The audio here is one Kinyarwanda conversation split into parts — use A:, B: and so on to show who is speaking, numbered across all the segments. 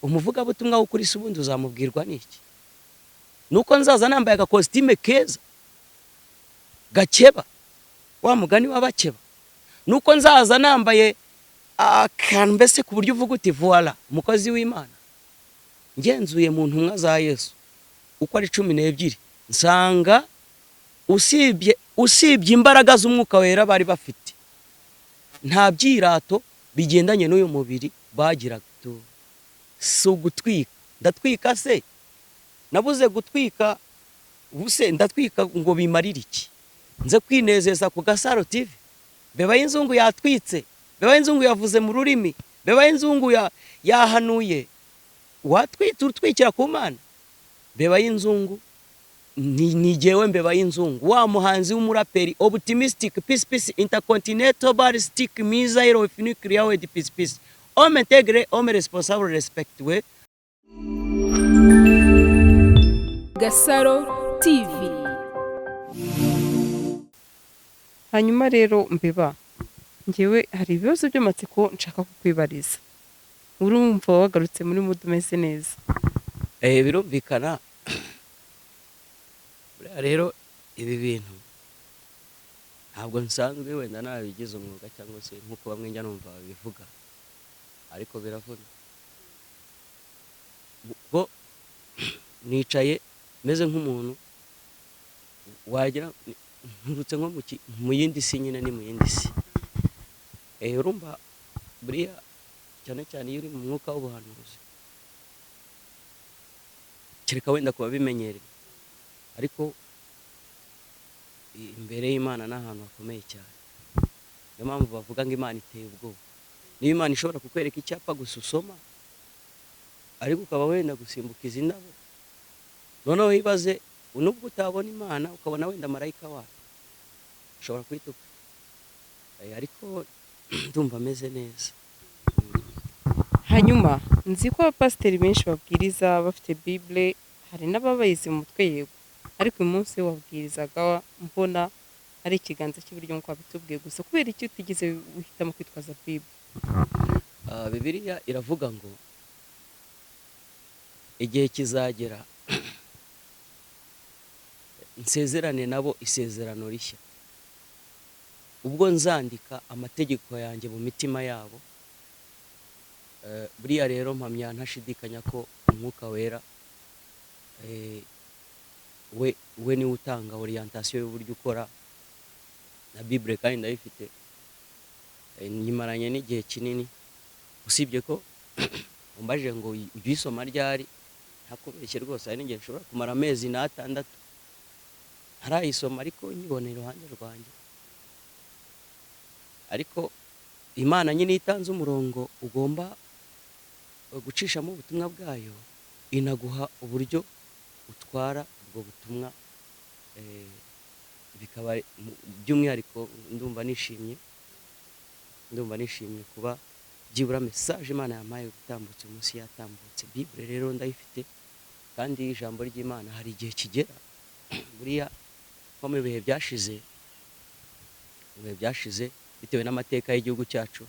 A: Umuvugabutumwa w'ukuri se ubundi uzamubwirwa n'iki? Nuko nzaza nambaye agakositime keza gakeba, wa mugani w'abakeba, nuko nzaza nambaye akantu mbese ku buryo uvuga uti: "Voilà umukozi w'Imana." Ngenzuye mu ntumwa za Yesu uko ari 12, nsanga usibye imbaraga z'Umwuka Wera bari bafite, nta byirato bigendanye n'uyu mubiri bagiraga. Si ugutwika. Ndatwika se? Nabuze gutwika. Ubuse ndatwika ngo bimarire iki? Nze kwinezeza ku Gasaro TV? Mbeba y'inzungu yatwitse, mbeba y'inzungu yavuze mu rurimi, mbeba y'inzungu yahanuye. Watwitse utwikira ku Mana? Mbeba y'inzungu ni jyewe mbeba y'inzungu, wa muhanzi w'umuraperi optimistic, peace, peace, intercontinental ballistic missile of nuclear weapon, peace, peace, homme intègre, homme responsable, respect we.
B: Gasaro TV.
C: Hanyuma rero mbeba, ngewe hari ibibazo by'amatsiko nshaka kukwibariza. Urumva wagarutse muri mood umeze neza?
A: Birumvikana. Buriya rero ibi bintu ntabwo nsanzwe wenda nabigize umwuga cyangwa se nk'uko bamwe njya numva babivuga, ariko biravuna. Ubwo nicaye meze nk'umuntu wagira nturutse nko mu yindi si nyine, ni mu yindi si. Urumva buriya cyane cyane iyo uri mu mwuka w'ubuhanuzi, kereka wenda kuba bimenyereye, ariko imbere y'Imana ni ahantu hakomeye cyane. Niyo mpamvu bavuga ngo Imana iteye ubwoba. Niba Imana ishobora kukwereka icyapa gusa usoma, ariko ukaba wenda gusimbuka izi ndabo, noneho ibaze nubwo utabona Imana, ukabona wenda marayika wayo, ushobora guhita upfa. Ariko ndumva ameze neza.
C: Hanyuma nzi ko abapasiteri benshi babwiriza bafite Bible, hari n'ababayizi mu mutwe, yego, ariko uyu munsi wabwirizaga mbona ari ikiganza cy'iburyo nk'uko wabitubwiye gusa. Kubera iki utigeze uhitamo kwitwaza Bible?
A: Bibiliya iravuga ngo igihe kizagera nsezerane nabo isezerano rishya, ubwo nzandika amategeko yanjye mu mitima yabo. Buriya rero mpamya ntashidikanya ko Umwuka Wera we niwe utanga orientation y'uburyo ukora na Bible, kandi ndayifite. Nyimaranye n'igihe kinini, usibye ko umbajije ngo ujya uyisoma ryari, ntakubeshye rwose, hari n'igihe nshobora kumara amezi n'atandatu ntarayisoma, ariko nyibona iruhande rwanjye. Ariko Imana nyine iyo itanze umurongo ugomba gucishamo ubutumwa bwayo, inaguha uburyo utwara ubwo butumwa. Bikaba by'umwihariko ndumva nishimye kuba byibura message Imana yampaye gutambutsa umunsi yatambutse. Bible rero ndayifite, kandi ijambo ry'Imana hari igihe kigera, buriya nko mu bihe byashize, bitewe n'amateka y'igihugu cyacu,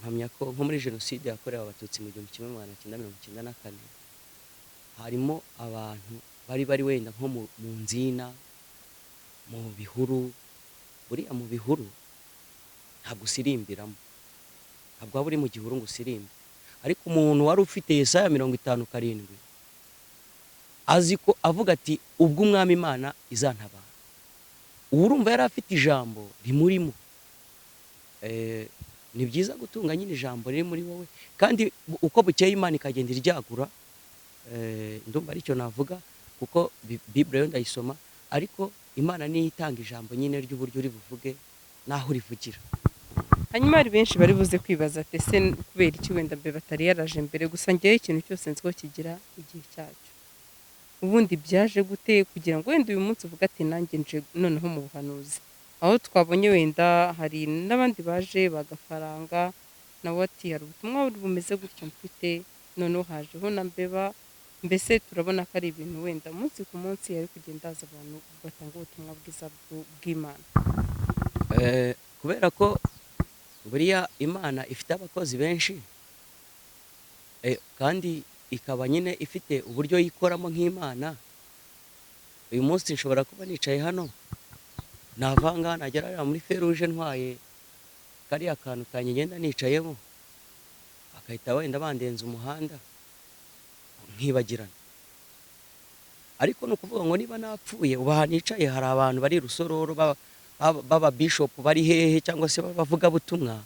A: mpamya ko nko muri Jenoside yakorewe Abatutsi mu 1994, harimo abantu bari wenda nko mu nzina, mu bihuru. Buriya mu bihuru ntabwo usirimbiramo, ntabwo waba uri mu gihuru ngo usirimbe. Ariko umuntu wari ufite Yesaya 57, azi ko avuga ati: "Ubwo Umwami Imana izantabara." Ubu urumva yari afite ijambo rimurimo. Ni byiza gutunga nyine ijambo riri muri wowe, kandi uko bukeye Imana ikagenda iryagura. Ndumva aricyo navuga, kuko Bible yo ndayisoma, ariko Imana niyo itanga ijambo nyine ry'uburyo uri buvuge n'aho urivugira.
C: Hanyuma hari benshi bari buze kwibaza ati: "Ese kubera iki wenda mbere batari yaraje mbere?" Gusa ngewe ikintu cyose nzi ko kigira igihe cyacyo. Ubundi byaje gute kugira ngo wenda uyu munsi uvuge ati: "Nanjye nje noneho mu buhanuzi," aho twabonye wenda hari n'abandi baje bagafaranga, nawe ati: "Hari ubutumwa bumeze gutya mfite," noneho hajeho na mbeba? Mbese turabona ko ari ibintu wenda umunsi ku munsi hari kugenda haza abantu batanga ubutumwa bwiza bw'Imana.
A: Kubera ko buriya Imana ifite abakozi benshi. Kandi ikaba nyine ifite uburyo yikoramo nk'Imana. Uyu munsi nshobora kuba nicaye hano, navanga nagera hariya muri feruje ntwaye kariya kantu kanjye ngenda nicayemo, bakahita wenda bandenza umuhanda nkibagirana. Ariko ni ukuvuga ngo niba napfuye, ubu aha nicaye hari abantu bari Rusororo b'aba bishop bari hehe cyangwa se b'abavugabutumwa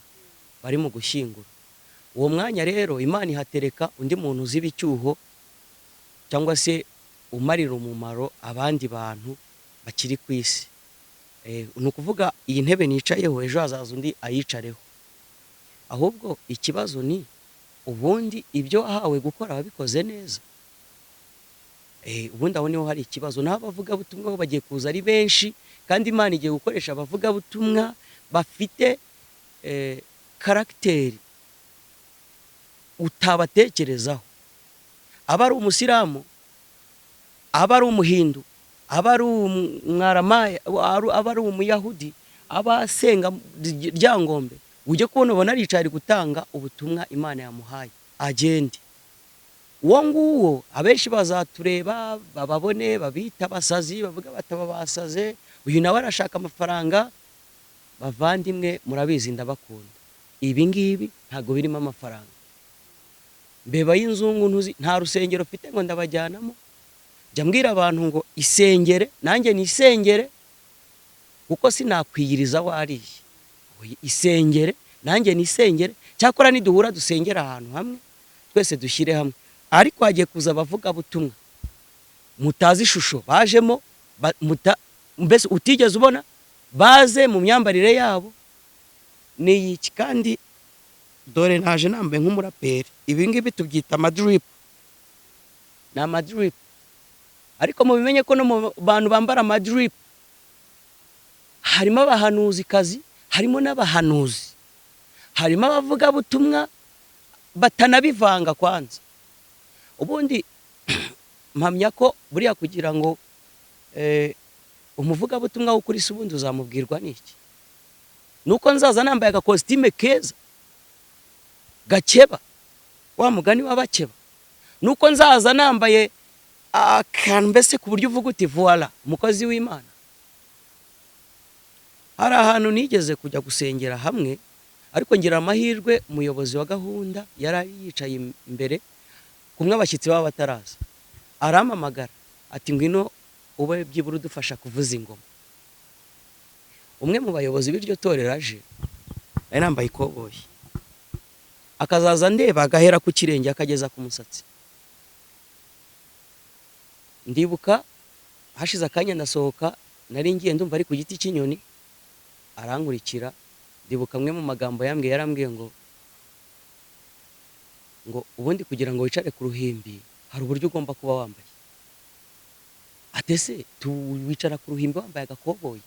A: bari mu gushyingura. Uwo mwanya rero Imana ihatereka undi muntu uziba icyuho cyangwa se umarira umumaro abandi bantu bakiri ku isi. Ni ukuvuga iyi ntebe nicayeho ejo hazaza undi ayicareho. Ahubwo ikibazo ni ubundi ibyo wahawe gukora wabikoze neza. Ubundi aho niho hari ikibazo. Naho abavugabutumwa bo bagiye kuza ari benshi, kandi Imana igiye gukoresha abavugabutumwa bafite caractère utabatekerezaho. Aba ari umusilamu, aba ari umuhindu, aba ari umwaramaya, aba ari umuyahudi, aba asenga Ryangombe, ujye kubona ubona aricaye ari gutanga ubutumwa Imana yamuhaye, agende. Uwo nguwo abenshi bazatureba bababone babita abasazi, bavuga bati aba basaze, uyu nawe arashaka amafaranga. Bavandimwe murabizi ndabakunda, ibi ngibi ntabwo birimo amafaranga. Mbeba y'inzungu ntuzi, nta rusengero mfite ngo ndabajyanamo. Jya mbwira abantu ngo isengere nanjye nisengere, kuko sinakwiyiriza wariye. Oya, isengere nanjye nisengere, cyakora niduhura dusengera ahantu hamwe twese dushyire hamwe. Ariko hagiye kuza abavugabutumwa mutazi ishusho bajemo, mbese utigeze ubona, baze mu myambarire yabo ni iki. Kandi dore naje nambaye nk'umuraperi, ibi ngibi tubyita amadrip, ni amadrip. Ariko mubimenye ko no mu bantu bambara amadrip harimo abahanuzikazi, harimo n'abahanuzi, harimo abavugabutumwa batanabivanga. Kwanza ubundi mpamya ko buriya kugira ngo umuvugabutumwa w'ukuri se ubundi uzamubwirwa n'iki? Nuko nzaza nambaye agakositime keza gakeba, wa mugani w'abakeba, nuko nzaza nambaye akantu mbese ku buryo uvuga uti voilà umukozi w'Imana. Hari ahantu nigeze kujya gusengera hamwe, ariko ngira amahirwe umuyobozi wa gahunda yari yicaye imbere kumwe abashyitsi baba bataraza, arampamagara ati ngwino ube byibura udufasha kuvuza ingoma. Umwe mu bayobozi b'iryo torero aje, nari nambaye ikoboyi, akazaza ndeba agahera ku kirenge akageza ku musatsi. Ndibuka hashize akanya ndasohoka, nari ngiye ndumva ari ku giti cy'inyoni, arankurikira. Ndibuka amwe mu magambo yambwiye, yarambwiye ngo ubundi kugira ngo wicare ku ruhimbi hari uburyo ugomba kuba wambaye. Ati ese wicara ku ruhimbi wambaye agakoboyi?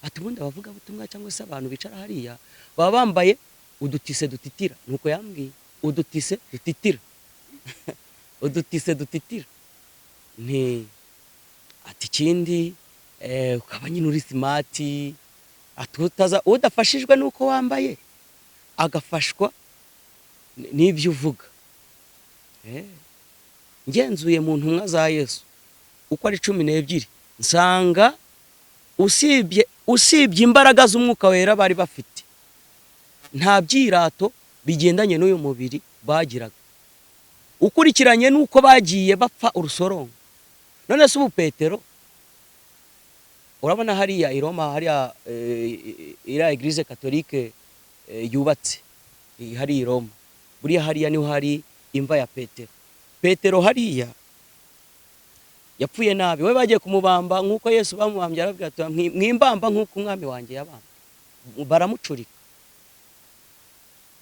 A: Ati ubundi abavugabutumwa cyangwa se abantu bicara hariya baba bambaye udutise dutitira. Nuko yambwiye, udutise dutitira, udutise dutitira. Nti ati ikindi ukaba nyine uri smart. Ati udafashijwe nuko wambaye agafashwa n'ibyo uvuga. Ngenzuye mu ntumwa za Yesu uko ari 12, nsanga usibye imbaraga z'umwuka wera bari bafite, nta byirato bigendanye n'uyu mubiri bagiraga, ukurikiranye n'uko bagiye bapfa urusorongo. None se ubu Petero, urabona hariya i Roma, hariya iriya église catholique yubatse hariya i Roma, buriya hariya niho hari imva ya Petero. Petero hariya yapfuye nabi, we bagiye kumubamba nk'uko Yesu bamubambye, arabwira ati mwimbamba nk'uko umwami wanjye yabambwe, baramucurika.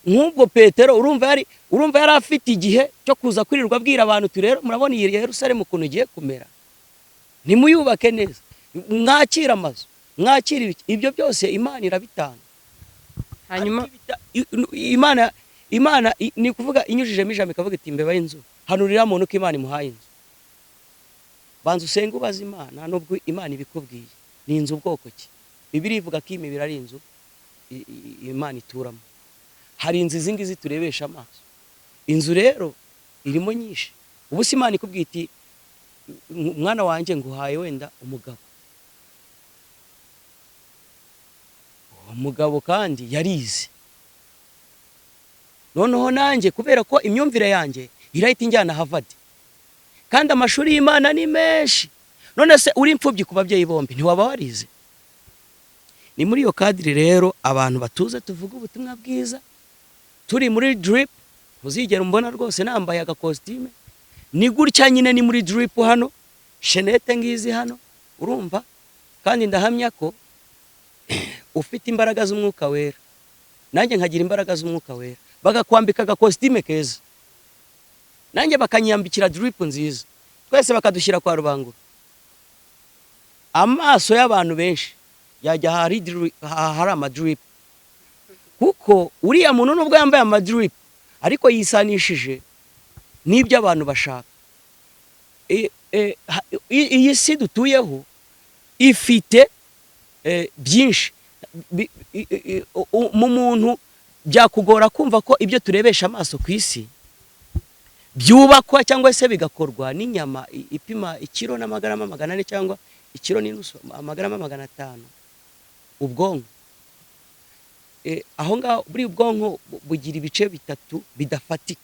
A: Nk'ubwo Petero urumva yari afite igihe cyo kuza kwirirwa abwira abantu uti rero murabona iyi Yerusalemu ukuntu igiye kumera, ntimuyubake neza, mwakire amazu, mwakire ibiki, ibyo byose Imana irabitanga.
C: Hanyuma
A: Ariko Imana ni kuvuga inyujijemo ijambo ikavuga iti imbeba y'inzu, hanurira muntu ko Imana imuhaye inzu. Banza usenge ubaze Imana, nubwo Imana ibikubwiye ni inzu bwoko ki? Bibiliya ivuga ko imibiri ari inzu Imana ituramo. Hari inzu izi ngizi turebesha amaso. Inzu rero Irimo nyinshi. Ubu se Imana ikubwiye iti: "Mwana wanjye, nguhaye wenda umugabo, uwo mugabo kandi yarize," noneho nanjye kubera ko imyumvire yanjye irahita injyana Harvard, kandi amashuri y'Imana ni menshi. None se uri imfubyi ku babyeyi bombi, ntiwaba warize? Ni muri iyo cadre rero abantu batuze tuvuga ubutumwa bwiza turi muri drip. Ntuzigera umbona rwose nambaye agakositime, ni gutya nyine, ni muri drip hano, chaînette ngizi hano, urumva? Kandi ndahamya ko ufite imbaraga z'Umwuka Wera, nanjye nkagira imbaraga z'Umwuka Wera, bagakwambika agakositime keza, nanjye bakanyambikira drip nziza, twese bakadushyira kwa Rubangura, amaso y'abantu benshi yajya ahari amadrip, kuko uriya muntu nubwo yambaye amadrip ariko yisanishije n'ibyo abantu bashaka. Iyi si dutuyeho ifite byinshi. Mu muntu byakugora kumva ko ibyo turebesha amaso ku isi byubakwa cyangwa se bigakorwa n'inyama ipima ikiro n'amagarama 400 cyangwa ikiro n'inusu, amagarama 500. Ubwonko, aho ngaho buri ubwonko bugira ibice bitatu bidafatika.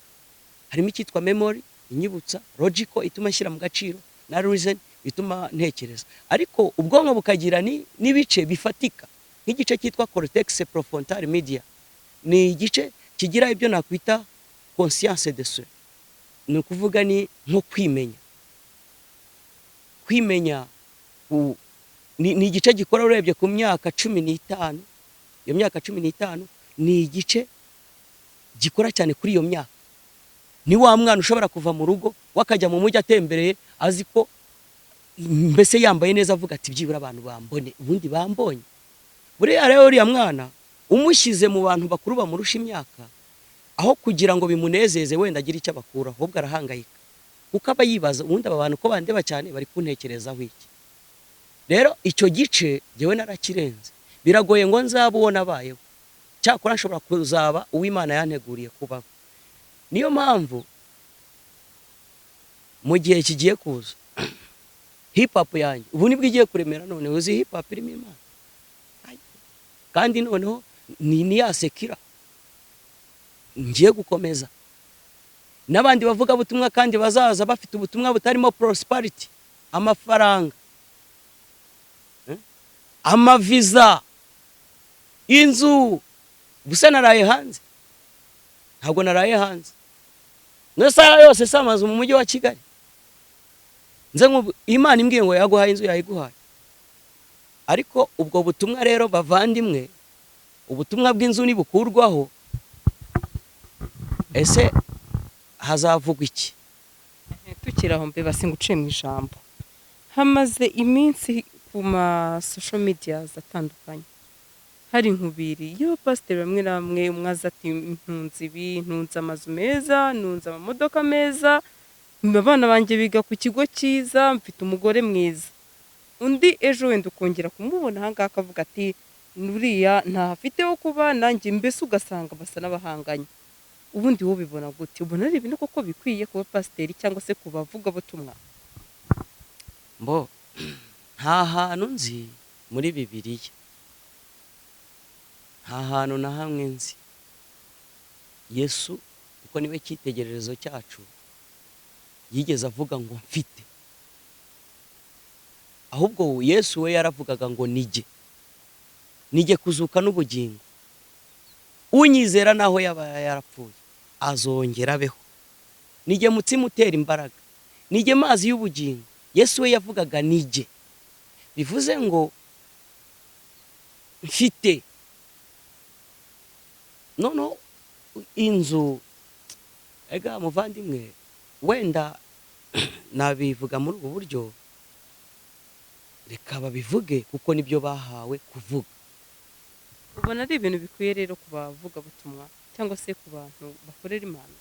A: Harimo icyitwa memory inyibutsa, logical ituma nshyira mu gaciro, na reason ituma ntekereza. Ariko ubwonko bukagira n'ibice bifatika, nk'igice cyitwa cortex prefrontal media. Ni igice kigira ibyo nakwita conscience de soi, ni ukuvuga ni nko kwimenya. Kwimenya ni igice gikora urebye ku myaka 15. Iyo myaka 15 ni igice gikora cyane kuri iyo myaka. Ni wa mwana ushobora kuva mu rugo wakajya mu mujyi atembereye, azi ko mbese yambaye neza, avuga ati: "Byibura abantu bambone, ubundi bambonye." Buriya rero uriya mwana umushyize mu bantu bakuru bamurusha imyaka, aho kugira ngo bimunezeze wenda agire icyo abakura, ahubwo arahangayika, kuko aba yibaza: "Ubundi aba bantu ko bandeba cyane, bari kuntekerezaho iki?" Rero icyo gice njyewe narakirenze. Biragoye ngo nzabe uwo nabayeho, cyakora nshobora kuzaba uw'Imana yanteguriye kubaho. Niyo mpamvu mu gihe kigiye kuza hip hop yanjye ubu nibwo igiye kuremera. Noneho uzi hip hop irimo Imana. Ay. Kandi noneho ni ya secular ngiye gukomeza n'abandi bavuga butumwa, kandi bazaza bafite ubutumwa butarimo prosperity, amafaranga, amaviza, inzu. Gusa naraye hanze? Ntabwo naraye hanze. No saha yose si amazu mu mujyi wa Kigali. Nze Imana imbwiye ngo yaguhaye inzu, yayiguhaye. Ariko ubwo butumwa rero, bavandimwe, ubutumwa bw'inzu nibukurwaho, ese hazavugwa iki?
C: Tukiri aho, mbeba singuciye mu ijambo, hamaze iminsi ku ma social medias atandukanye hari inkubiri y'abapasiteri bamwe na bamwe. Umwe aza ati: "Ntunze ibi, ntunze amazu meza, ntunze amamodoka meza, abana banjye biga ku kigo cyiza, mfite umugore mwiza." Undi ejo wenda ukongera kumubona aha ngaha akavuga ati: "Nuriya ntahafite ho kuba nanjye." Mbese ugasanga basa n'abahanganye. Ubundi wowe ubibona gute? Ubona ari ibintu koko bikwiye kuba pasiteri cyangwa se ku bavugabutumwa?
A: Mbo nta hantu nzi muri Bibiliya, nta hantu na hamwe nzi Yesu, kuko niwe cyitegererezo cyacu, yigeze avuga ngo mfite. Ahubwo Yesu we yaravugaga ngo: "Nijye, nijye kuzuka n'ubugingo, unyizera naho yaba yarapfuye azongera abeho, nijye mutsima utera imbaraga, nijye mazi y'ubugingo." Yesu we yavugaga nijye, bivuze ngo mfite. Noneho inzu, ega muvandimwe, wenda nabivuga muri ubu buryo, reka babivuge kuko nibyo bahawe kuvuga.
C: Ubona ari ibintu bikwiye rero ku bavugabutumwa cyangwa se ku bantu bakorera Imana?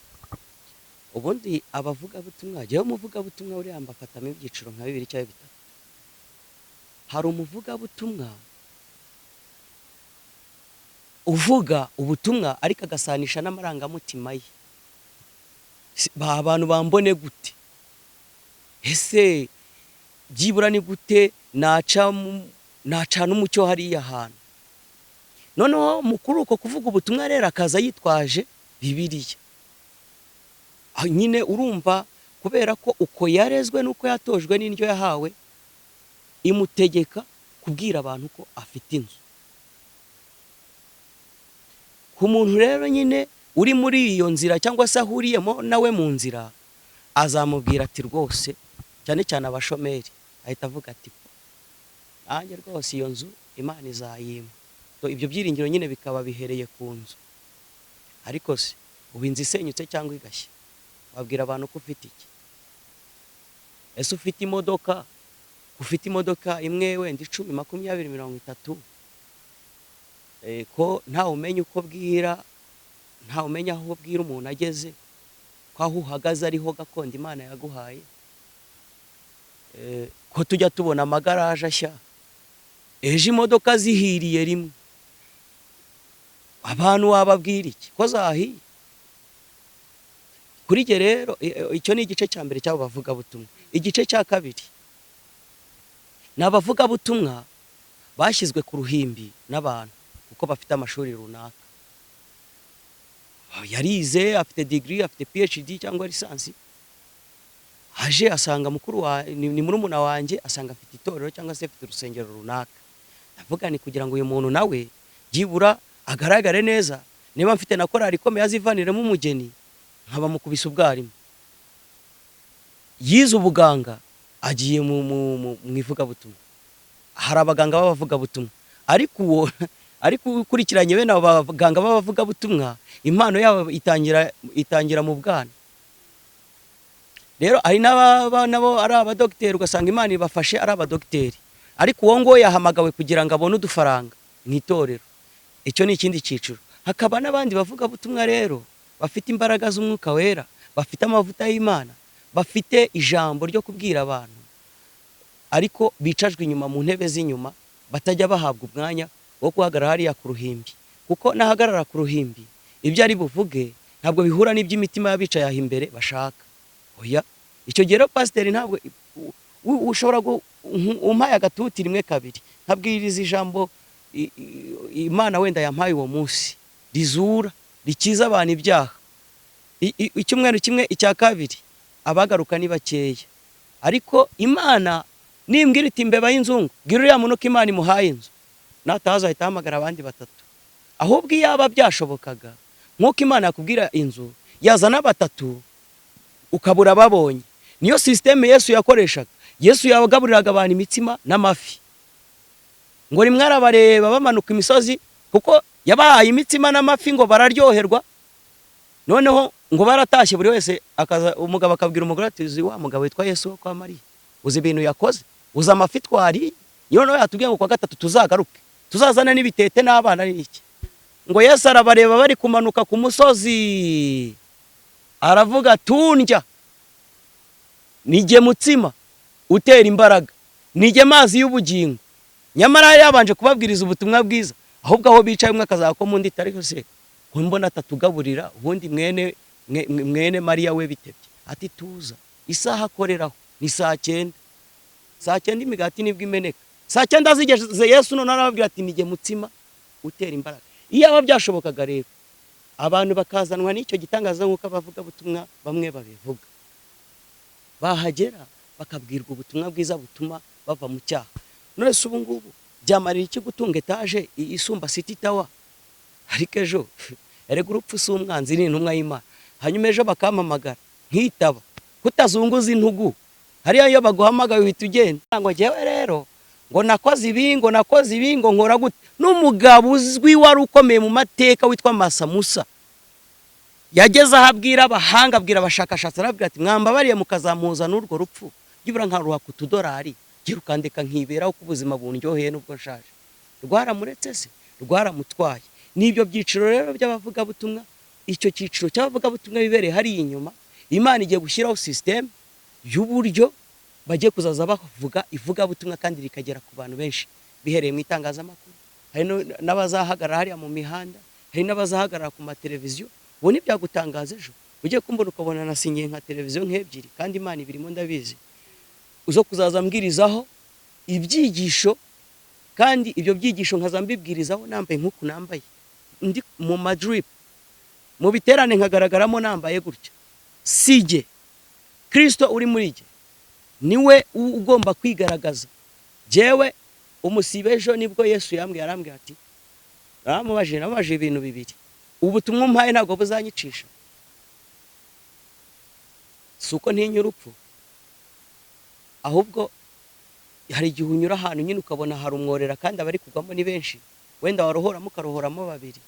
A: Ubundi abavugabutumwa, jyewe umuvugabutumwa uriya mbafatamo ibyiciro nka bibiri cyangwa bitatu. Hari umuvugabutumwa uvuga ubutumwa ariko agasanisha n'amarangamutima ye. Abantu bambone gute? Ese byibura ni gute nacana umucyo hariya hantu? Noneho mukuru uko kuvuga ubutumwa rero akaza yitwaje Bibiliya nyine, urumva, kubera ko uko yarezwe n'uko yatojwe n'indyo yahawe imutegeka kubwira abantu ko afite inzu. Ku muntu rero nyine uri muri iyo nzira cyangwa se ahuriyemo nawe mu nzira, azamubwira ati rwose, cyane cyane abashomeri, ahita avuga ati nanjye rwose iyo nzu Imana izayimpa. Ibyo byiringiro nyine bikaba bihereye ku nzu. Ariko se ubu inzu isenyutse cyangwa igashya, wabwira abantu ko ufite iki? Ese ufite imodoka? Ufite imodoka imwe, wenda 10, 20, 30, ko ntawe umenya uko bwira, ntawe umenya aho bwira umuntu ageze, ko aho uhagaze ariho gakondo Imana yaguhaye. Ko tujya tubona amagaraje ashya, ejo imodoka zihiriye rimwe, abantu wababwira iki ko zahiye? Kuri jye rero icyo ni igice cya mbere cy'abo bavugabutumwa. Igice cya kabiri ni abavugabutumwa bashyizwe ku ruhimbi n'abantu kuko bafite amashuri runaka, yarize, afite degree, afite PhD cyangwa licence, aje asanga mukuru wa ni murumuna wanjye, asanga afite itorero cyangwa se afite urusengero runaka. Ndavuga ni kugira ngo uyu muntu nawe byibura agaragare neza, niba mfite na korali ikomeye azivaniremo umugeni, nkaba mukubise ubwarimu. Yize ubuganga, agiye mu ivugabutumwa. Hari abaganga b'abavugabutumwa, ariko uwo ariko ukurikiranye bene abo baganga b'abavugabutumwa, impano yabo itangira mu bwana. Rero hari n'ababa nabo ari abadogiteri, ugasanga Imana ibafashe ari abadogiteri, ariko uwo nguwo yahamagawe kugira ngo abone udufaranga mu itorero. Icyo ni ikindi cyiciro. Hakaba n'abandi bavugabutumwa rero bafite imbaraga z'Umwuka Wera, bafite amavuta y'Imana, bafite ijambo ryo kubwira abantu, ariko bicajwe inyuma mu ntebe z'inyuma, batajya bahabwa umwanya wo guhagarara hariya ku ruhimbi, kuko nahagarara ku ruhimbi ibyo ari buvuge ntabwo bihura n'iby'imitima y'abicaye aho imbere bashaka. Oya, icyo gihe rero pasiteri ntabwo ushobora umpaye agatuti rimwe kabiri nkabwiriza ijambo Imana wenda yampaye uwo munsi rizura, rikiza abantu ibyaha, icyumweru kimwe, icya kabiri, abagaruka ni bakeya. Ariko Imana nimbwira iti mbeba y'inzungu, bwira uriya muntu ko Imana imuhaye inzu, nataza ahita ahamagara abandi batatu. Ahubwo iyaba byashobokaga nk'uko Imana yakubwira inzu, yazana batatu ukabura babonye. Niyo système Yesu yakoreshaga. Yesu yagaburiraga abantu imitsima n'amafi, ngo rimwe arabareba bamanuka imisozi, kuko yabahaye imitsima n'amafi ngo bararyoherwa. Noneho ngo baratashye, buri wese akaza, umugabo akabwira umugore ati uzi wa mugabo witwa Yesu wo kwa Mariya, uzi ibintu yakoze, uzi amafi twariye? Noneho yatubwiye ngo kwa gatatu tuzagaruke, tuzazane n'ibitete n'abana n'iki. Ngo Yesu arabareba bari kumanuka ku musozi, aravuga: tundya nijye mutsima utera imbaraga, nijye mazi y'ubugingo. Nyamara yari yabanje kubabwiriza ubutumwa bwiza. Ahubwo aho bicaye umwe akazakoma undi, ariko se ko mbona atatugaburira, ubundi mwene Mariya we bitebye? Ati tuza, isaha akoreraho ni saa cyenda, saa cyenda imigati nibwo imeneka. Saa cyenda zigeze, Yesu none arababwira ati nijye mutsima utera imbaraga. Iyaba byashobokaga rero abantu bakazanwa n'icyo gitangaza nk'uko abavugabutumwa bamwe babivuga, bahagera bakabwirwa ubutumwa bwiza butuma bava mu cyaha. None se ubu ngubu byamarira iki gutunga etaje isumba City Tower, ariko ejo, erega urupfu si umwanzi, ni intumwa y'Imana, hanyuma ejo bakampamagara nkitaba, kutazunguza intugu hariya iyo baguhamagaye uhita ugenda, ngo njyewe rero ngo nakoze ibi, ngo nakoze ibi, ngo nkora gute? N'umugabo uzwi wari ukomeye mu mateka witwa Masa Musa yageze aho abwira abahanga, abwira abashakashatsi, arabwira ati mwambabariye mukazamuza n'urwo rupfu, byibura nkaruha ku tudorari, gira ukandeka nkiberaho ko ubuzima bundyoheye nubwo nshaje. Rwaramuretse se? Rwaramutwaye. N'ibyo byiciro rero by'abavugabutumwa, icyo cyiciro cy'abavugabutumwa bibereye hariya inyuma, Imana igiye gushyiraho système y'uburyo bagiye kuzaza bavuga ivugabutumwa kandi rikagera ku bantu benshi bihereye mu itangazamakuru. Hari n'abazahagarara hariya mu mihanda, hari n'abazahagarara ku mateleviziyo. Ubu ntibyagutangaza ejo Ugiye kumbona ukabona nasinyiye nka televiziyo nk'ebyiri, kandi Imana ibirimo ndabizi, uzo kuzaza mbwirizaho ibyigisho, kandi ibyo byigisho nkaza mbibwirizaho nambaye nk'uku nambaye, ndi mu madrip, mu biterane nkagaragaramo nambaye gutya. Si jye, Kristo uri muri jye niwe ugomba kwigaragaza. Jyewe umusibe ejo nibwo Yesu yambwiye, arambwira ati, namubajije ibintu bibiri, ubutumwa umpaye ntabwo buzanyicisha, si uko ntinya urupfu, ahubwo hari igihe unyura ahantu nyine ukabona hari umworera kandi abari kugwamo ni benshi, wenda warohoramo ukarohoramo babiri.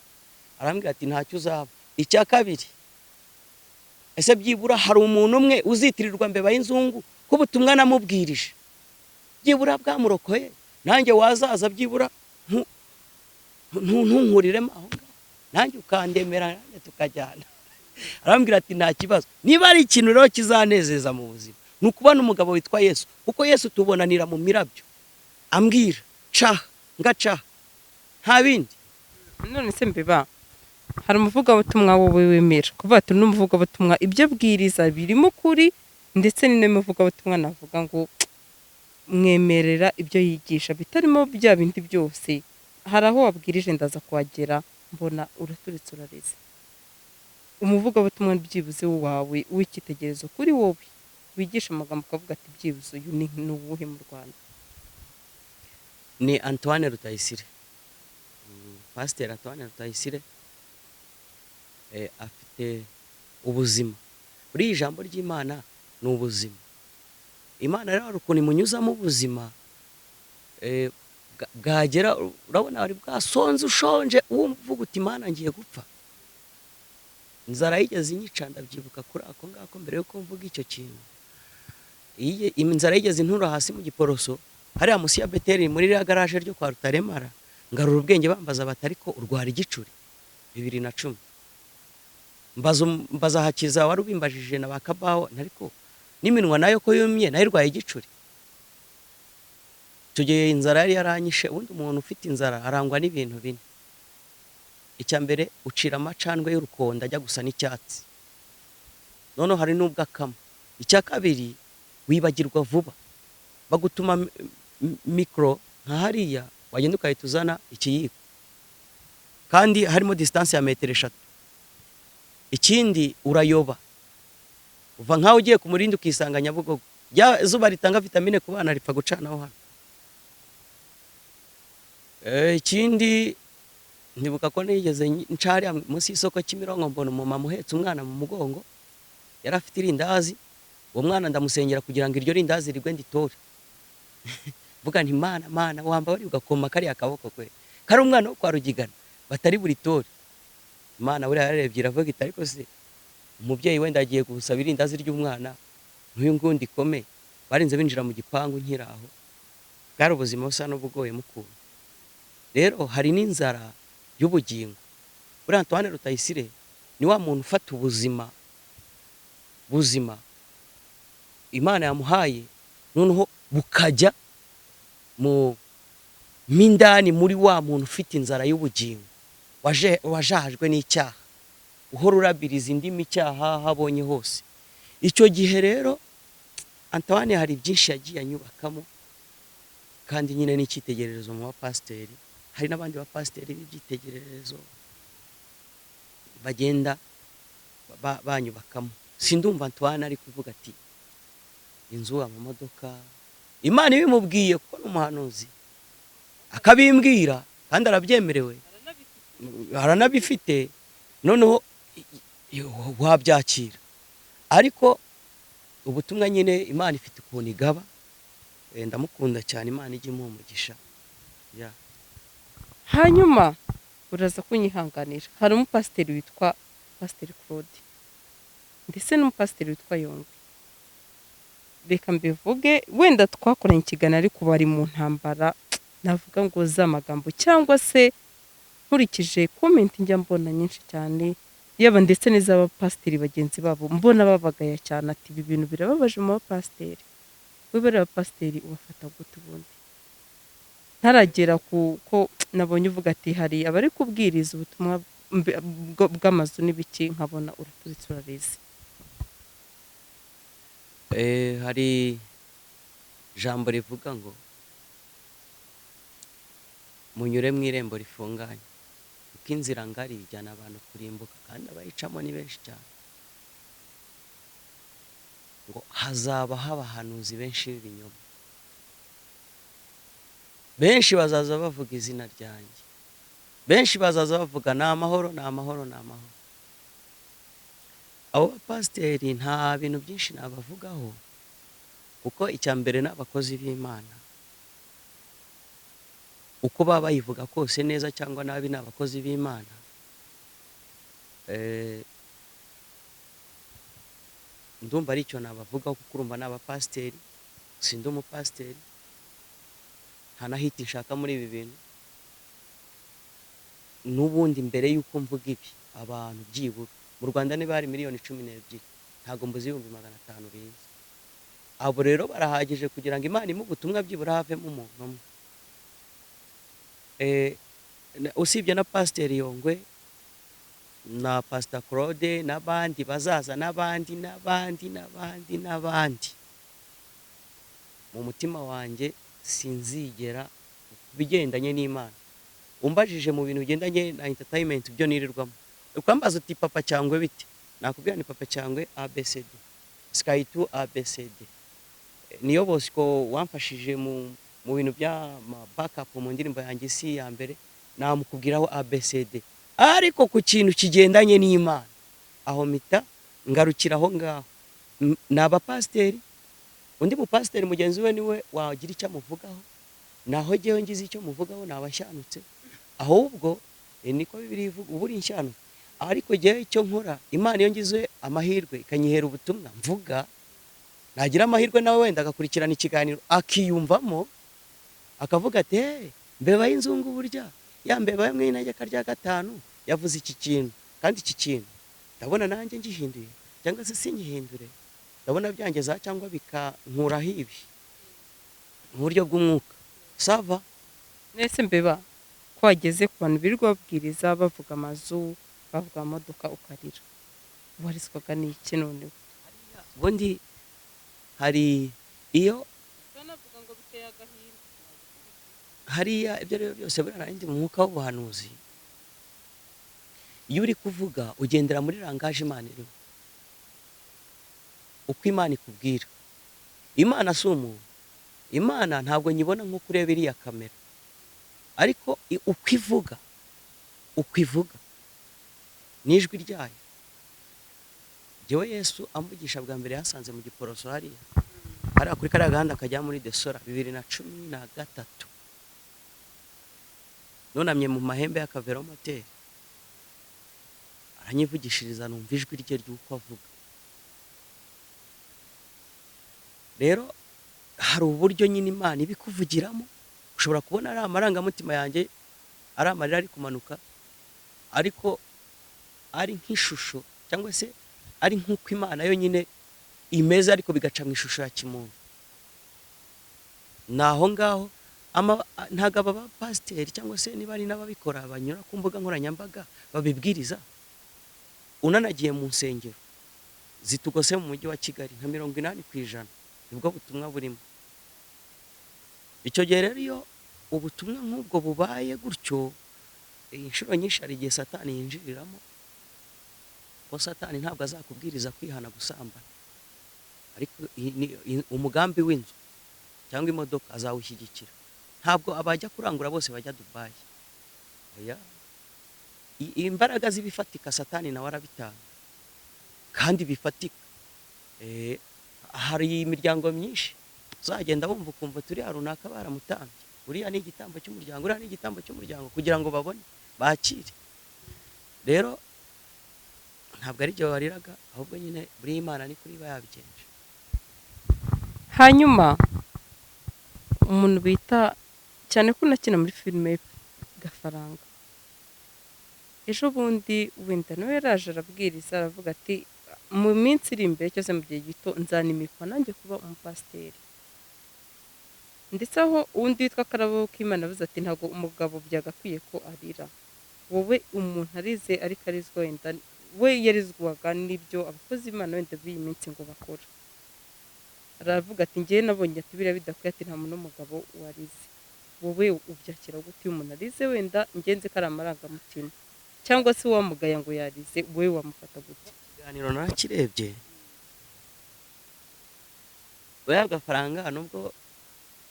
A: Arambwira ati ntacyo uzaba. Icya kabiri, ese byibura hari umuntu umwe uzitirirwa mbeba y'inzungu ko ubutumwa namubwirije byibura bwamurokoye, nanjye wazaza byibura ntunkuriremo aho ngaho, nanjye ukandemera, nanjye tukajyana. Arambwira ati nta kibazo. Niba ari ikintu rero kizanezeza mu buzima ni ukubona umugabo witwa Yesu, kuko Yesu tubonanira mu mirabyo, ambwira caha ngacaha, nta bindi.
C: None se mbeba, hari umuvugabutumwa wowe wemera kuvuga ati n'umuvugabutumwa ibyo abwiriza birimo ukuri, ndetse ni n'umuvugabutumwa navuga ngo mwemerera ibyo yigisha bitarimo bya bindi byose. Hari aho wabwirije ndaza kuhagera mbona uraturitse urareze. Umuvugabutumwa byibuze wawe w'icyitegererezo kuri wowe wigisha amagambo ukavuga ati byibuze uyu ni uwuhe mu Rwanda?
A: Ni Antoine Rutayisire. Pasiteri Antoine Rutayisire afite ubuzima. Buriya ijambo ry'Imana ni ubuzima. Imana rero hari ukuntu imunyuzamo ubuzima, bwagera urabona wari bwasonze ushonje, wumva uti Imana ngiye gupfa. Inzara yigeze inyica, ndabyibuka kuri ako ngako mbere yuko mvuga icyo kintu. Inzara yigeze intura hasi mu Giporoso, hariya munsi ya Beteli muri ririya garaje ryo kwa Rutaremara, ngarura ubwenge bambaza bati ariko urwara igicuri? 2010. Mbaza Hakiza wari ubimbajije na ba Kabaho, ariko n'iminwa nayo ko yumye nayo irwaye igicuri. Icyo gihe inzara yari yaranyishe. Ubundi umuntu ufite inzara arangwa n'ibintu bine. Icya mbere, ucira amacandwe y'urukonda ajya gusa n'icyatsi, noneho hari n'ubwo akama. Icya kabiri, wibagirwa vuba, bagutuma mikoro nka hariya wagenda ugahita uzana ikiyiko, kandi harimo distance ya metero 3. Ikindi, urayoba, uva nkaho ugiye ku Murindi ukisanga Nyabugogo. Rya zuba ritanga vitamine ku bana ripfa gucanaho hano. Ikindi ndibuka ko nigeze nca hariya munsi y'isoko Kimironko, mbona umumama uhetse umwana mu mugongo, yari afite irindazi. Uwo mwana ndamusengera kugira ngo iryo rindazi rigwe nditore. Mvuga nti Mana, Mana, wamba wari ugakoma kariya kaboko kwe, kari umwana wo kwa Rugigana batari buritore. Imana buriya yararebye iravuga iti ariko se umubyeyi wenda agiye gusaba irindazi ry'umwana n'uyu nguyu ndikome. Barinze binjira mu gipangu nkiraho. Bwari ubuzima busa n'ubugoye mukuntu. Rero hari n'inzara y'ubugingo. Buriya Antoine Rutayisire ni wa muntu ufata ubuzima buzima Imana yamuhaye, noneho bukajya mu mindani muri wa muntu ufite inzara y'ubugingo, wajahajwe n'icyaha, uhora urabiriza indimi icyaha aho abonye hose. Icyo gihe rero Antoine hari byinshi yagiye anyubakamo, kandi nyine n'icyitegererezo mu bapasiteri. Hari n'abandi bapasiteri b'ibyitegererezo bagenda banyubakamo. Sindumva Antoine ari kuvuga ati inzu, amamodoka. Imana ibimubwiye kuko ni umuhanuzi, akabimbwira kandi arabyemerewe, aranabifite, noneho wabyakira. Ariko ubutumwa nyine Imana ifite ukuntu igaba. Ndamukunda cyane, Imana ijye imuha umugisha.
C: Hanyuma uraza kunyihanganira, hari umupasiteri witwa Pasiteri Claude ndetse n'umupasiteri witwa Yongwe. Reka mbivuge, wenda twakoranye ikiganiro ariko bari mu ntambara, navuga ngo z'amagambo, cyangwa se nkurikije comment njya mbona nyinshi cyane, yaba ndetse n'iz'abapasiteri bagenzi babo, mbona babagaya cyane ati ibi bintu birababaje mu bapasiteri. We bariya bapasiteri ubafata gute ubundi? Ntaragera ku ko nabonye uvuga ati hari abari kubwiriza ubutumwa bw'amazu n'ibiki, nkabona uraturitse urarize.
A: Hari ijambo rivuga ngo munyure mu irembo rifunganye, kuko inzira ngari ijyana abantu kurimbuka kandi abayicamo ni benshi cyane. Ngo hazabaho abahanuzi benshi b'ibinyoma, benshi bazaza bavuga izina ryanjye, benshi bazaza bavuga ni amahoro, ni amahoro, ni amahoro. Abo bapasiteri nta bintu byinshi nabavugaho, kuko icya mbere ni abakozi b'Imana, uko baba bayivuga kose neza cyangwa nabi ni abakozi b'Imana. Ndumva ari icyo nabavugaho, kuko urumva ni abapasiteri, sindi umupasiteri, nta na hiti nshaka muri ibi bintu. N'ubundi mbere y'uko mvuga ibi, abantu byibura mu Rwanda niba hari 12 miliyoni, ntabwo mbuze 500,000 bize. Abo rero barahagije kugira ngo Imana imuhe ubutumwa byibura havemo umuntu umwe. Usibye na Pasiteri Yongwe na Pastor Claude n'abandi bazaza n'abandi n'abandi n'abandi n'abandi, mu mutima wanjye sinzigera ku bigendanye n'Imana. Umbajije mu bintu bigendanye na entertainment byo nirirwamo, ukambaza uti Papa Cyangwe bite, nakubwira ni Papa Cyangwe ABCD, Sky 2 ABCD. Niyo Bosco wamfashije mu bintu bya backup mu ndirimbo yanjye isi ya mbere, namukubwiraho ABCD. Ariko ku kintu kigendanye n'Imana aho mpita ngarukira aho ngaho. Ni abapasiteri, undi mupasiteri mugenzi we niwe wagira icyo amuvugaho, naho jyewe ngize icyo muvugaho nabashyanutse. Ahubwo niko Bibiliya ivuga, uba uri inshyano. Ariko jyewe icyo nkora, Imana iyo ngize amahirwe ikanyihera ubutumwa mvuga, nagira amahirwe nawe wenda agakurikirana ikiganiro akiyumvamo, akavuga ati hey, mbeba y'inzungu burya ya mbeba yo mu integeka rya 5 yavuze iki kintu, kandi iki kintu ndabona nanjye ngihinduye cyangwa se singihindure, ndabona byangeza cyangwa bikankuraho ibi mu buryo bw'umwuka. Sava
C: Nese mbeba ko wageze ku bantu birirwa babwiriza bavuga amazu, bavuga amamodoka, ukarira, warizwaga n'iki noneho?
A: Ubundi hari iyo hariya ibyo ari byo byose buriya nari ndi mu mwuka w'ubuhanuzi. Iyo uri kuvuga ugendera muri langage Imana irimo, uko Imana ikubwira. Imana si umuntu, Imana ntabwo nyibona nk'uko ureba iriya kamera, ariko uko ivuga, uko ivuga n'ijwi ryayo. Jyewe Yesu amvugisha bwa mbere yasanze mu Giporoso hariya, hariya kuri kariya gahanda kajya muri Desora, 2013, nunamye mu mahembe y'akavelomoteri, aranyivugishiriza, numva ijwi rye ry'uko avuga. Rero hari uburyo nyine Imana ibikuvugiramo, ushobora kubona ari amarangamutima yanjye, ari amarira ari kumanuka, ariko ari nk'ishusho cyangwa se ari nk'uko Imana yo nyine imeze, ariko bigaca mu ishusho ya kimuntu. Ni aho ngaho ntabwo aba bapasiteri cyangwa se niba ari n'ababikora banyura ku mbuga nkoranyambaga babibwiriza. Unanagiye mu nsengero zitugose mu mujyi wa Kigali, nka 80% nibwo butumwa burimo. Icyo gihe rero iyo ubutumwa nk'ubwo bubaye gutyo, inshuro nyinshi hari igihe Satani yinjiriramo, ko Satani ntabwo azakubwiriza kwihana gusambana, ariko umugambi w'inzu cyangwa imodoka azawushyigikira. Ntabwo abajya kurangura bose bajya Dubai. Oya. Imbaraga z'ibifatika Satani nawe arabitanga, kandi bifatika. Hari imiryango myinshi uzagenda wumva ukumva turi runaka baramutambye, uriya ni igitambo cy'umuryango, uriya ni igitambo cy'umuryango, kugira ngo babone bakire. Rero ntabwo ari byo wariraga, ahubwo nyine buri Imana ni kuri yabigenje.
C: Hanyuma umuntu bita cyane ko unakina muri filime Gafaranga, ejo bundi wenda nawe yaraje arabwiriza aravuga ati mu minsi iri imbere cyose mu gihe gito nzanimikwa nanjye kuba umupasiteri. Ndetse aho undi witwa Karabo K'Imana avuze ati ntabwo umugabo byagakwiye ko arira, wowe umuntu arize ariko arizwa wenda we yarizwaga n'ibyo abakozi b'Imana wenda b'iyi minsi ngo bakora. Aravuga ati ngewe nabonye ati biriya bidakwiye, ati nta muntu w'umugabo warize. Wowe ubyakira gute iyo umuntu arize? Wenda ngenzi ko ari amarangamutima, cyangwa se uwamugaya ngo yarize, wowe wamufata gute?
A: Ikiganiro narakirebye. We Gafaranga, nubwo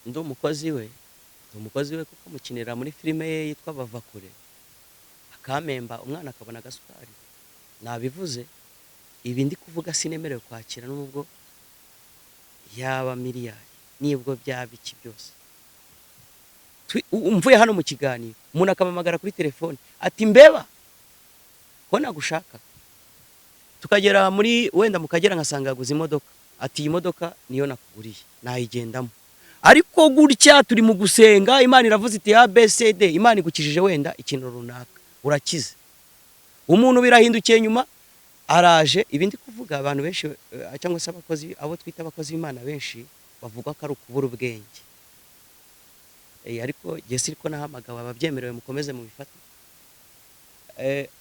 A: ndi umukozi we, ndi umukozi we kuko mukinira muri filime ye yitwa Bavakure, akampemba, umwana akabona agasukari. Nabivuze, ibi ndi kuvuga sinemerewe kwakira nubwo yaba miliyari, nibwo byaba iki byose. Mvuye hano mu kiganiro, umuntu akampamagara kuri telefone ati: "Mbeba, ko nagushaka," tukagera muri wenda mu Kagera, ngasanga yaguze imodoka, ati: "Iyi modoka niyo nakuguriye, nayigendamo." Ariko gutya turi mu gusenga, Imana iravuze iti A B C D, Imana igukijije wenda ikintu runaka, urakize. Umuntu birahindukiye, nyuma araje. Ibi ndi kuvuga, abantu benshi cyangwa se abakozi, abo twita abakozi b'Imana benshi, bavuga ko ari ukubura ubwenge. Ariko jye siko nahamagawe. Ababyemerewe mukomeze mubifate.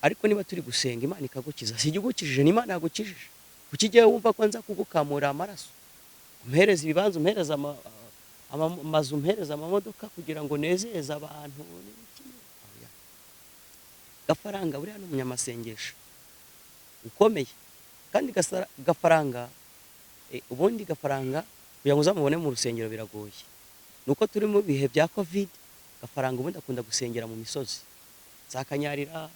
A: Ariko niba turi gusenga, Imana ikagukiza, si igukijije, ni Imana yagukijije. Kuki igihe wumva ko nza kugukamura amaraso, umpereza ibibanza, umpereza amazu, umpereza amamodoka kugira ngo nezeze abantu n'ibiki? Oya. Gafaranga buriya ni umunyamasengesho ukomeye. Kandi Gafaranga, ubundi Gafaranga kugira ngo uzamubone mu rusengero biragoye, nuko turi mu bihe bya Covid. Gafaranga ubundi akunda gusengera mu misozi, za Kanyarira,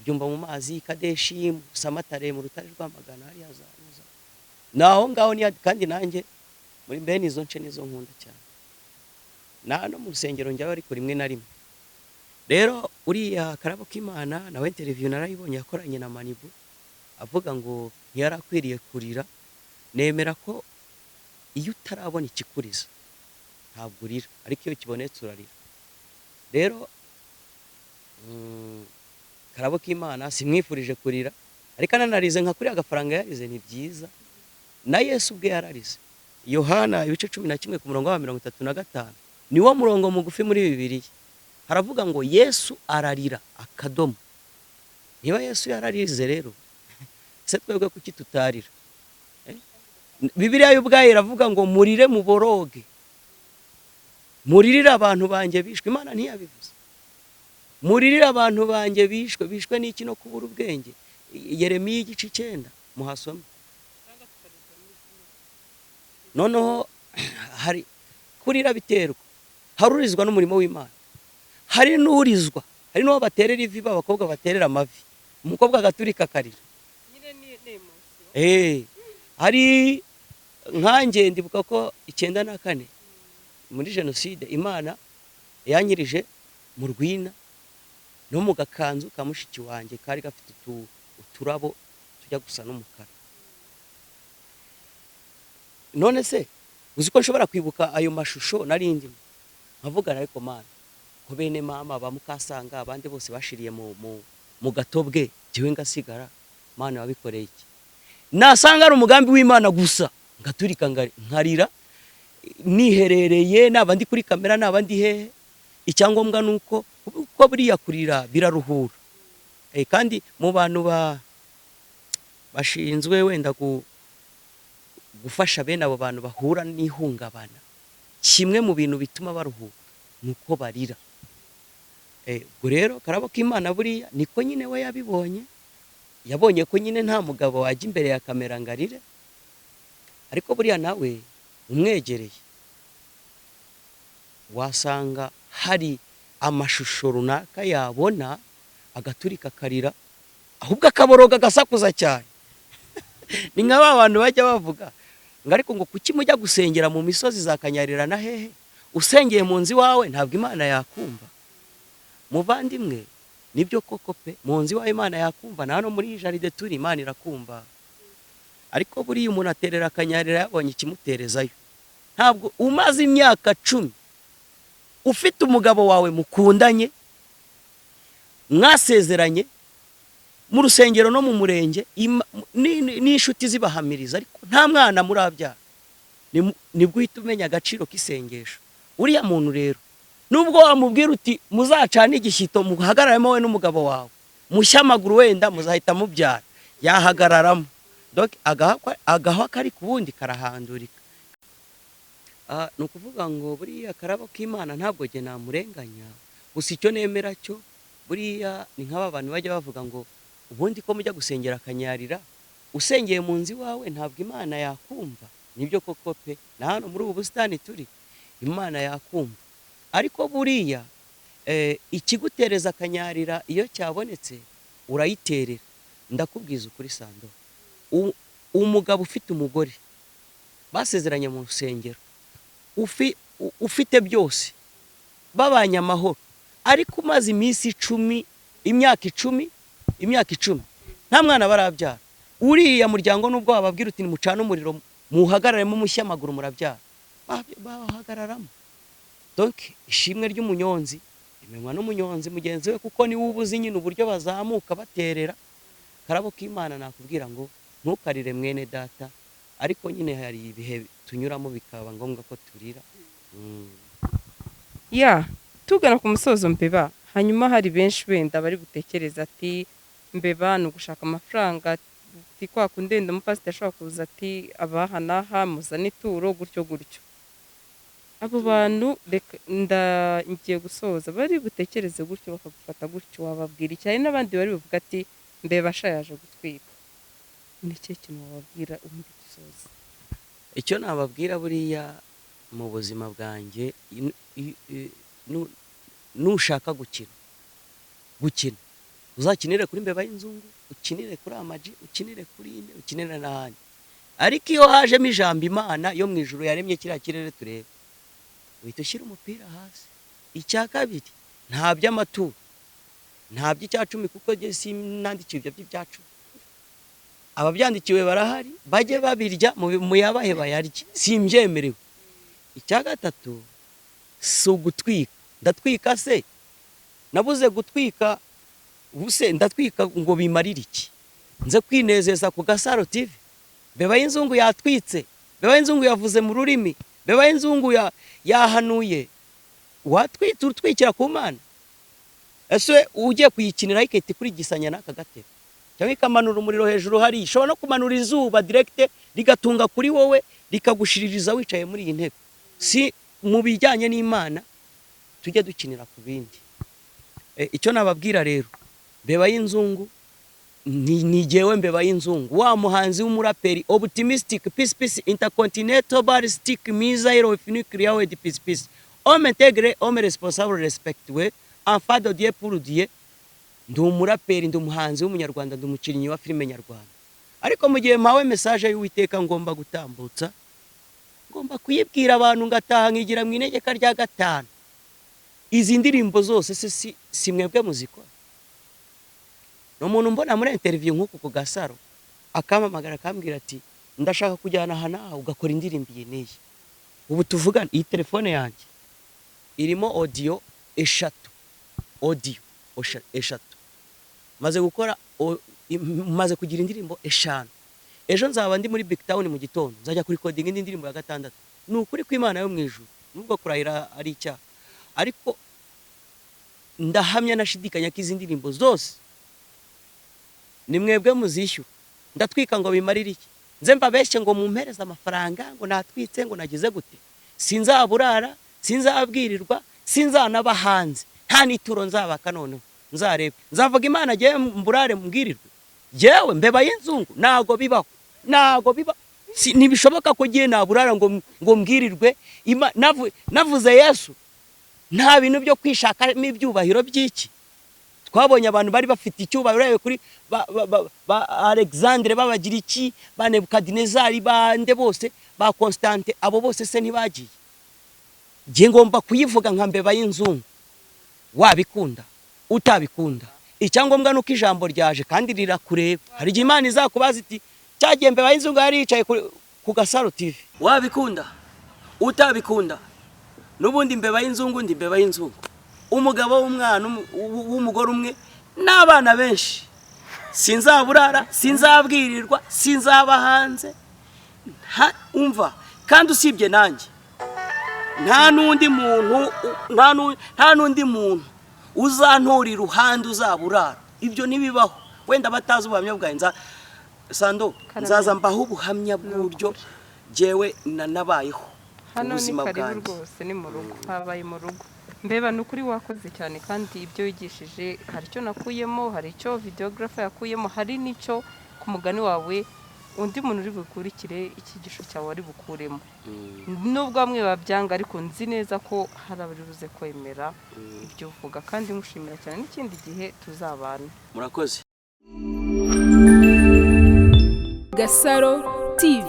A: Ibyumba mu mazi, Kadeshi, Samatare, mu Rutare, Rwamagana, hariya za naho ngaho niya. Kandi nanjye muri bene izo nce nizo nkunda cyane, na no mu rusengero njyayo, ariko rimwe na rimwe. Rero uriya Karabo k'Imana nawe, interview narayibonye yakoranye na Manibu, avuga ngo ntiyari akwiriye kurira. Nemera ko iyo utarabona ikikuriza ntabwo urira, ariko iyo kibonetse urarira. Rero Karabo k'Imana simwifurije kurira, ariko ananarize nka kuriya Gafaranga yarize, ni byiza. Na Yesu ubwe yararize. Yohana ibice 11 ku murongo wa 35, niwo murongo mugufi muri Bibiliya, haravuga ngo Yesu ararira, akadomo. Niba Yesu yararize rero, se twebwe kuki tutarira? Bibiliya yo ubwayo iravuga ngo murire, muboroge, muririre abantu banjye bishwe. Imana ntiyabivuze? Muririre abantu banjye bishwe. Bishwe n'iki? No kubura ubwenge. Yeremiya igice 9, muhasome. Noneho hari kurira biterwa, hari urizwa n'umurimo w'Imana, hari n'urizwa, hari n'uwo baterera ivi, b'abakobwa baterera amavi, umukobwa agaturika akarira.
C: Nyine ni emotion.
A: Hari nkanjye, ndibuka ko 94 muri jenoside, Imana yanyirije mu rwina no mu gakanzu ka mushiki wanjye kari gafite uturabo tujya gusa n'umukara. None se uzi ko nshobora kwibuka ayo mashusho nari ndimo, nkavugana: "Ariko Mana, ko bene mama ba mukasanga abandi bose bashiriye mu gatobwe, jyewe ngasigara, Mana wabikoreye iki?" Nasanga ari umugambi w'Imana gusa, ngaturika nkarira niherereye, naba ndi kuri kamera, naba ndi hehe. Icyangombwa ni uko kuko buriya kurira biraruhura. Kandi mu bantu bashinzwe wenda gufasha bene abo bantu bahura n'ihungabana, kimwe mu bintu bituma baruhuka ni uko barira. Ubwo rero Karabo k'Imana buriya niko nyine we yabibonye, yabonye ko nyine nta mugabo wajya imbere ya kamera ngo arire. Ariko buriya nawe umwegereye wasanga hari amashusho runaka yabona agaturika akarira, ahubwo akaboroga, agasakuza cyane. Ni nka ba bantu bajya bavuga ngo: "Ariko ngo kuki mujya gusengera mu misozi za Kanyarira na hehe? Usengeye mu nzu iwawe ntabwo Imana yakumva?" Muvandimwe, nibyo koko pe, mu nzu iwawe Imana yakumva, na hano muri jardin turi Imana irakumva. Ariko buriya umuntu aterera Akanyarira yabonye ikimuterezayo. Ntabwo umaze imyaka 10 ufite umugabo wawe mukundanye, mwasezeranye mu rusengero no mu murenge, n'inshuti zibahamiriza, ariko nta mwana murabyara, nibwo uhita umenya agaciro k'isengesho. Uriya muntu rero, nubwo wamubwira uti muzacane igishyito, muhagararemo wowe n'umugabo wawe, mushye amaguru, wenda muzahita mubyara, yahagararamo. Donc agahwa kari ku wundi karahandurika. Ni ukuvuga ngo buriya akarabo k'Imana ntabwo jye namurenganya. Gusa icyo nemera cyo, buriya ni nk'aba bantu bajya bavuga ngo ubundi ko mujya gusengera akanyarira, usengeye mu nzu iwawe ntabwo Imana yakumva. Nibyo koko pe, na hano muri ubu busitani turi Imana yakumva. Ariko buriya ikigutereza akanyarira iyo cyabonetse urayiterera. Ndakubwiza ukuri Sando, umugabo ufite umugore basezeranye mu rusengero, ufite byose, babanye amahoro, ariko umaze iminsi 10, imyaka 10, imyaka 10 nta mwana barabyara, uriya muryango nubwo wababwira uti nimucane umuriro muhagararemo mushye amaguru murabyara, bahagararamo. Donc ishimwe ry'umunyonzi rimenywa n'umunyonzi mugenzi we, kuko niwe uba uzi nyine uburyo bazamuka baterera. Karabo k'Imana nakubwira ngo ntukarire mwene data, ariko nyine hari ibihe tunyuramo bikaba ngombwa ko turira.
C: Ya tugana ku musozo Mbeba, hanyuma hari benshi wenda bari butekereza ati Mbeba ni ugushaka amafaranga, ati kwa kundi wenda umupasiteri ashobora kuza ati abaha n'aha muzane ituro gutyo gutyo. Abo bantu reka ngiye gusoza bari butekereze gutyo bakagufata gutyo, wababwira iki? Hari n'abandi bari buvuga ati Mbeba sha yaje gutwika. Ni ikihe kintu wababwira ubundi dusoza?
A: Icyo nababwira buriya mu buzima bwanjye, nushaka gukina uzakinire kuri Mbeba y'inzungu, ukinire kuri Amaji, ukinire kuri inde, ukinire n'ahandi. Ariko iyo hajemo ijambo Imana yo mu ijuru yaremye kiriya kirere tureba, uhita ushyira umupira hasi. Icya kabiri, nta by'amaturo, nta by'icya cumi, kuko njye sinandikiwe ibyo by'icya cumi. Ababyandikiwe barahari, bajye babirya muyabahe bayarye, simbyemerewe. Icya gatatu, si ugutwika. Ndatwika se? Nabuze gutwika, ubuse ndatwika ngo bimarire iki? Nze kwinezeza ku Gasaro TV? Mbeba y'inzungu yatwitse, Mbeba y'inzungu yavuze mu rurimi, Mbeba y'inzungu yahanuye. Watwitse utwikira ku Mana? Ese ugiye kuyikinira igahita ikurigisanya n'aka gatebe, cyangwa ikamanura umuriro hejuru hariya, ishobora no kumanura izuba direct rigatunga kuri wowe, rikagushiririza wicaye muri iyi ntebe. Si mu bijyanye n'Imana, tujye dukinira ku bindi. Icyo nababwira rero, Mbeba y'inzungu ni jyewe Mbeba y'inzungu, wa muhanzi w'umuraperi optimistic peace peace intercontinental ballistic missile of nuclear with peace peace, homme intègre, homme responsable, respectueux, enfant de Dieu pour Dieu. Ndi umuraperi, ndi umuhanzi w'umunyarwanda, ndi umukinnyi wa filime nyarwanda. Ariko mu gihe mpawe message y'Uwiteka ngomba gutambutsa, ngomba kuyibwira abantu, ngataha nkigira mu inegeka rya 5. Izi ndirimbo zose se si mwebwe muzikora? Ni umuntu mbona muri interview nk'uku ku Gasaro, akampamagara akambwira ati ndashaka kujyana aha n'aha ugakora indirimbo iyi n'iyi. Ubu tuvugana iyi telefone yanjye irimo audio 3, audio 3. Maze gukora maze kugira indirimbo 5. Ejo nzaba ndi muri Big Town mu gitondo, nzajya kuri recording indi ndirimbo ya 6. Ni ukuri kw'Imana yo mu ijuru, nubwo kurahira ari icyaha, ariko ndahamya nashidikanya ko izi ndirimbo zose ni mwebwe muzishyura. Ndatwika ngo bimarire iki? Nze mbabeshye ngo mumpereze amafaranga ngo natwitse ngo nagize gute? Sinzaburara, sinzabwirirwa, sinzanaba hanze, nta n'ituro nzabaka. Noneho nzarebe, nzavuga Imana agiye mburare mbwirirwe. Jyewe Mbeba y'inzungu ntago bibaho, ntago bibaho. Ntibishoboka ko giye naburara ngo mbwirirwe. Navuze Yesu, nta bintu byo kwishakamo ibyubahiro by'iki. Twabonye abantu bari bafite icyubahiro, urebeye kuri ba Alexandre babagira iki, ba Nebukadinezari, bande bose, ba Constante, abo bose se ntibagiye? Ngiye ngomba kuyivuga nka Mbeba y'inzungu, wabikunda utabikunda. Icyangombwa nuko ijambo ryaje kandi rirakureba. Hari igihe Imana izakubaza iti cyagiye Mbeba y'inzungu yari yicaye ku Gasaro TV. Wabikunda utabikunda, n'ubundi Mbeba y'inzungu ndi Mbeba y'inzungu, umugabo w'umwana w'umugore umwe n'abana benshi. Sinzaburara, sinzabwirirwa, sinzaba hanze. Umva, kandi usibye nanjye nta n'undi muntu, nta n'undi muntu uzantura iruhande uzaburara. Ibyo ntibibaho. Wenda batazi ubuhamya bwanjye, Sando, nzaza mbaho ubuhamya bw'uburyo jyewe nabayeho.
C: Hano ni
A: Ubuzima
C: karibu
A: bwanjye.
C: rwose, ni mu rugo, habaye mu rugo. Mbeba, ni ukuri wakoze cyane, kandi ibyo wigishije hari icyo nakuyemo, hari icyo videographer yakuyemo, hari n'icyo ku mugani wawe undi muntu uri bukurikire icyigisho cyawe ari bukuremo. Nubwo bamwe babyanga, ariko nzi neza ko hari abari buze kwemera ibyo uvuga, kandi mushimira cyane, n'ikindi gihe tuzabana.
A: Murakoze.
B: Gasaro TV.